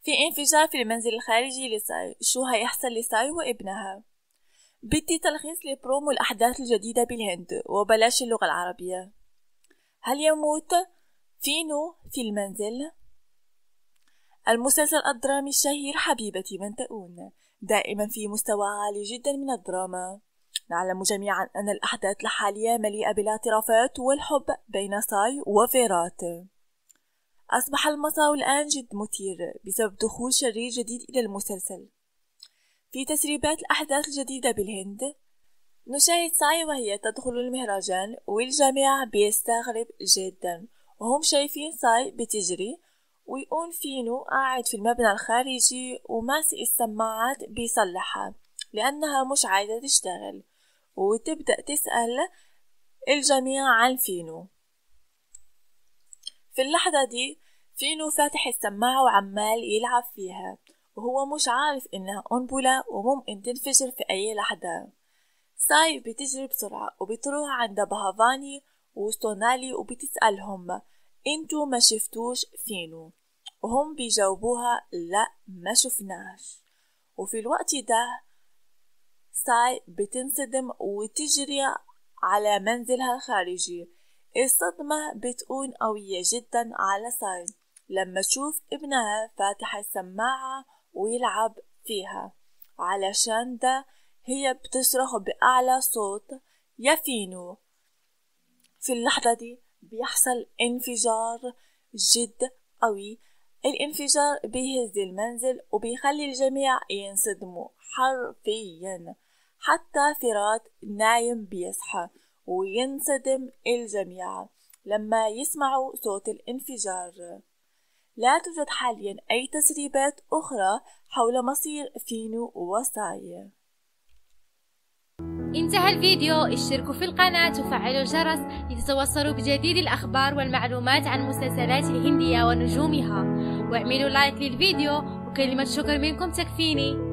في انفجار في المنزل الخارجي لساي، شو هيحصل لساي وابنها؟ بدي تلخيص لبرومو الأحداث الجديدة بالهند وبلاش اللغة العربية. هل يموت فينو في المنزل؟ المسلسل الدرامي الشهير حبيبتي من تؤون دائما في مستوى عالي جدا من الدراما. نعلم جميعا أن الأحداث الحالية مليئة بالاعترافات والحب بين ساي وفيرات. أصبح المسار الآن جد مثير بسبب دخول شرير جديد إلى المسلسل. في تسريبات الأحداث الجديدة بالهند نشاهد ساي وهي تدخل المهرجان والجميع بيستغرب جدا وهم شايفين ساي بتجري، ويقول فينو قاعد في المبنى الخارجي وماسك السماعات بيصلحها لأنها مش عايزة تشتغل، وتبدأ تسأل الجميع عن فينو. في اللحظة دي فينو فاتح السماعة وعمال يلعب فيها وهو مش عارف إنها قنبلة وممكن تنفجر في أي لحظة. ساي بتجري بسرعة وبتروح عند بهافاني وسونالي وبتسألهم انتو ما شفتوش فينو؟ وهم بيجاوبوها لا ما شفناش. وفي الوقت ده ساي بتنصدم وتجري على منزلها الخارجي. الصدمة بتكون قوية جدا على ساي لما تشوف ابنها فاتح السماعة ويلعب فيها، علشان ده هي بتصرخ بأعلى صوت يا فينو. في اللحظة دي بيحصل انفجار جد قوي. الانفجار بيهز المنزل وبيخلي الجميع ينصدموا حرفيا، حتى فيرات نايم بيصحى وينصدم الجميع لما يسمعوا صوت الانفجار. لا توجد حاليا أي تسريبات أخرى حول مصير فينو وساي. انتهى الفيديو. اشتركوا في القناة وفعلوا الجرس لتتوصلوا بجديد الأخبار والمعلومات عن المسلسلات الهندية ونجومها، واعملوا لايك للفيديو، وكلمة شكر منكم تكفيني.